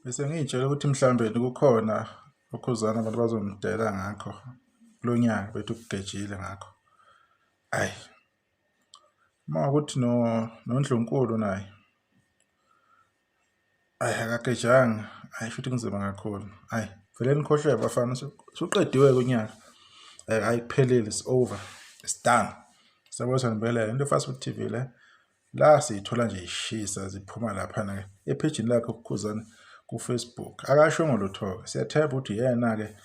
Bese ngiy'tshela ukuthi mhlawumbe kukhona uKhuzani abantu bazomdela ngakho kulo nyaka bethi ukugejile ngakho. Ayi, uma ukuthi noNdlunkulu naye ayi akagejanga, ayi shuthi kunzima kakhulu. Ayi vele nikhohlwe bafana suqediwe-ke unyaka. Ayi kuphelile, it's over, it's done. Siyabonga ngibelele into Fast Food TV le. La siyithola nje ishisa ziphuma laphana-ke ephejini lakhe uKhuzani kuFacebook. Akashongo lutho-ke, siyathemba ukuthi uyena-ke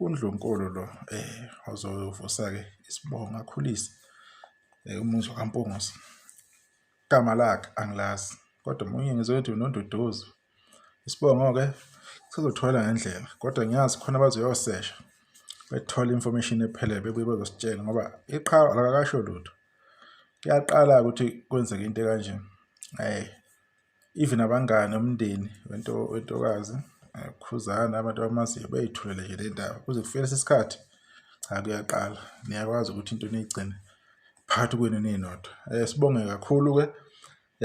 uNdlunkulu lo ozovusa-ke isibongo akhulise umuzi wakaMpungose. Igama lakhe angilazi kodwa omunye ngizwe ethi uNonduduzo. Isibongo-ke sizothola ngendlela kodwa ngiyazi khona abazoyosesha bethole information ephelele bebuye bezositshela ngoba iqhawe alakakasho lutho. Kuyaqala ukuthi kwenzeke into ekanje. Even abangani, umndeni wentokazi, Khuzani, abantu abamaziyo bey'thulele nje le ndaba kuze kufike lesi sikhathi, cha kuyaqala. Niyakwazi ukuthi into niyigcine phakathi kwenu ninodwa. Sibonge kakhulu-ke.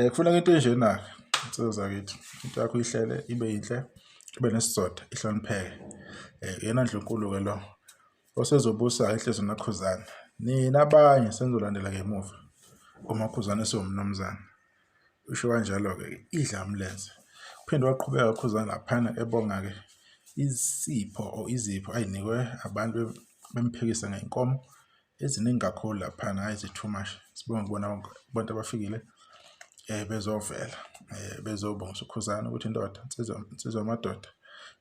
Kufuneka into enjena-ke nsizwa zakithi, into yakho uyihlele ibe yinhle, ibe nesizotha, ihlonipheke. Uyena Ndlunkulu-ke lo osezobusa inhliziyo noKhuzani. Nina abanye senizolandela ngemuva uma uKhuzani esewumnumzane. Usho kanjalo-ke idla umlenze. Uphinde waqhubeka uKhuzani laphana ebonga-ke isipho or izipho ay'nikwe abantu bemphikisa ngey'nkomo eziningi kakhulu laphana, hhayi zi-too much. Sibonge kubona bonke abantu abafikile bezovela bezobongisa uKhuzani ukuthi indoda, insizwa, insizwa yamadoda,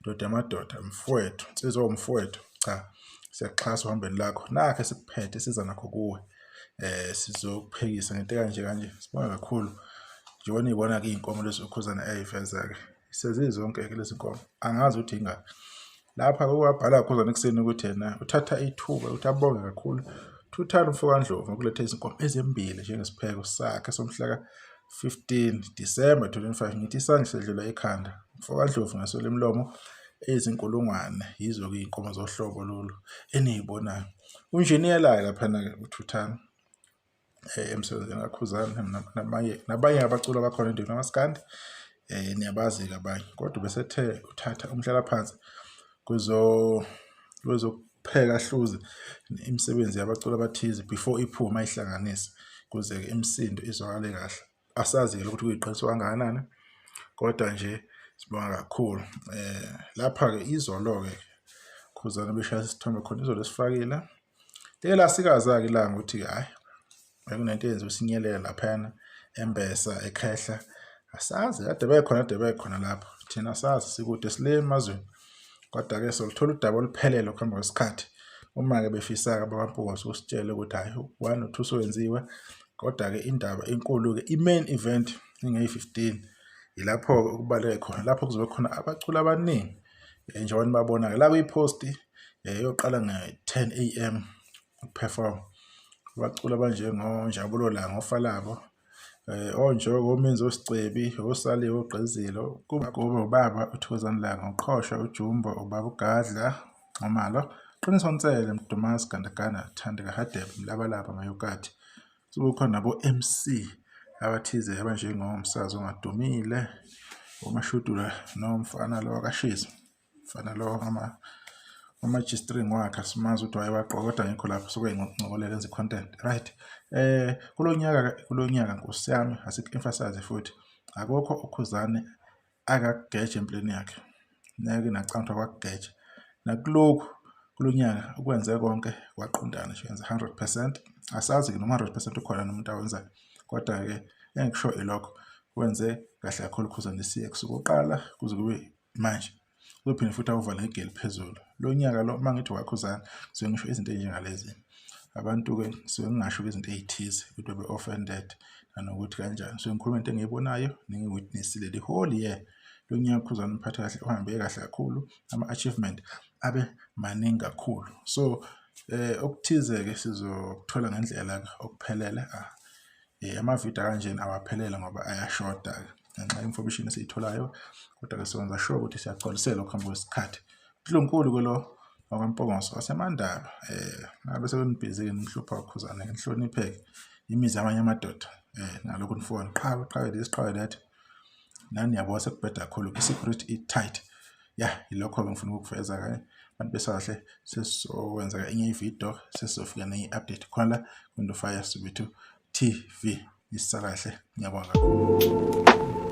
ndoda yamadoda, mfowethu, insizwa ewumfowethu. Cha, siyakuxhasa ohambweni lakho, nakhu esikuphethe siza nakho kuwe. Sizokuphekisa ngento ekanje kanje. Sibonge kakhulu njengoba niy'bona-ke iy'nkomo lezi uKhuzani ay'veza-ke. Sezizonke-ke lezi nkomo, angazi ukuthi yingaki. Lapha kwabhala Khuzani ekuseni ukuthi yena uthatha ithuba ukuthi abonge kakhulu Thuthani umfokaNdlovu ngokuletha izinkomo ezimbili njengesipheko sakhe somhla ka-15 Disemba 2025. Ngithi isandla sedlula ekhanda. UmfokaNdlovu ngaswela imilomo eyizinkulungwane yizo-ke iy'nkomo zohlobo lolu eniyibonayo. Unjiniyela-ke laphana-ke uThuthani emsebenzini kaKhuzani nabanye nabanye abaculi abakhona endaweni kamaskandi niyabazi-ke abanye kodwa besethe uthatha umhlalaphansi kuzo kwezokupheka hluze imisebenzi yabaculi abathize before iphume ayihlanganise kuze-ke imisindo izwakale kahle. Asazi-ke ukuthi kuyiqiniso kangakanani kodwa nje sibonga kakhulu. Lapha-ke izolo-ke Khuzani beshaya isithombe khona izolo esifakile. Like lasikaza-ke ilanga ukuthi-ke hhayi bekunento eyenziwa isinyelela laphayana embesa ekhehla asazi kade bekhona kade bekhona lapho thina asazi sikude sile emazweni kodwa-ke soluthola udaba oluphelele ukuhamba kwesikhathi uma-ke befisa-ke abakwaMpungose usitshele ukuthi hhayi one no two sowenziwe kodwa-ke indaba enkulu-ke i-main event ingeyi-15 yilapho-ke okubaluleke khona lapho kuzobe khona abaculi abaningi njengoba nibabona-ke la kwi-post iyoqala nge-10 am ukuperform abaculi abanjengoNjabulo Langa oFalabo oNjoko oMenzi oSicebi oSaliwe oGqizile kube ubaba uThokozani Langa uQhosha uJumbo ubaba uGadla Nxumalo Qiniso Nsele Mdumazi Gandaganda Thandeka Hadebe Mlabalaba Mayokati sekukhona nabo-MC abathize abanjengomsakazi ongadumile uMashudula nomfana lo kaShiza mfana lo ama-G-string wakhe asimazi ukuthi wayewagqoka kodwa ngikho lapho suke ngincokolela enza i-content right. Kulo nyaka kulo nyaka nkosi yami asiku-emphasize futhi akukho uKhuzani akakugeja empilweni yakhe ngeke nacanga ukuthi akwakugeja nakulokhu kulo nyaka ukwenze konke kwaqondana nje wenza 100%. Asazi-ke noma 100% ukhona nomuntu awenzayo kodwa-ke engikusho ilokho wenze kahle kakhulu uKhuzani this year kusuka uqala kuze kube manje uzophinde futhi awuvale ngegeli phezulu lo nyaka lo uma ngithi wakhuzana kusuke ngisho izinto ey'njengalezi abantu-ke ngisuke ngingasho izinto ey'thize ukuthi babe offended nanokuthi kanjani so ngikhuluma into engiyibonayo nengiwitnessile the whole year lo nyaka uKhuzani umphathe kahle uhambe kahle kakhulu ama-achievement abe maningi kakhulu so okuthize-ke sizokuthola ngendlela okuphelele ah amavidiyo akanjena awaphelele ngoba ayashoda-ke ngenxa ye-information esiyitholayo kodwa-ke siwenza sure ukuthi siyagcwalisela ukuhamba kwesikhathi. Unkulunkulu-ke lo wakwaMpongose waseMandaba ngabe sebenibhizi-ke nimhlupha uKhuzani nihlonipheke imizi yamanye amadoda nalokhu nifona qhawe qhawe this qhawe that. Nani niyabona sekubheda kakhulu, i-security i-tight. Ya, yilokho-ke ngifuna ukukuveza-ke bantu besakahle. Sesizowenza-ke enye ividiyo, sesizofika nenye i-update khona la kwiNdofaya Soweto TV. Isakahle, ngiyabonga kakhulu.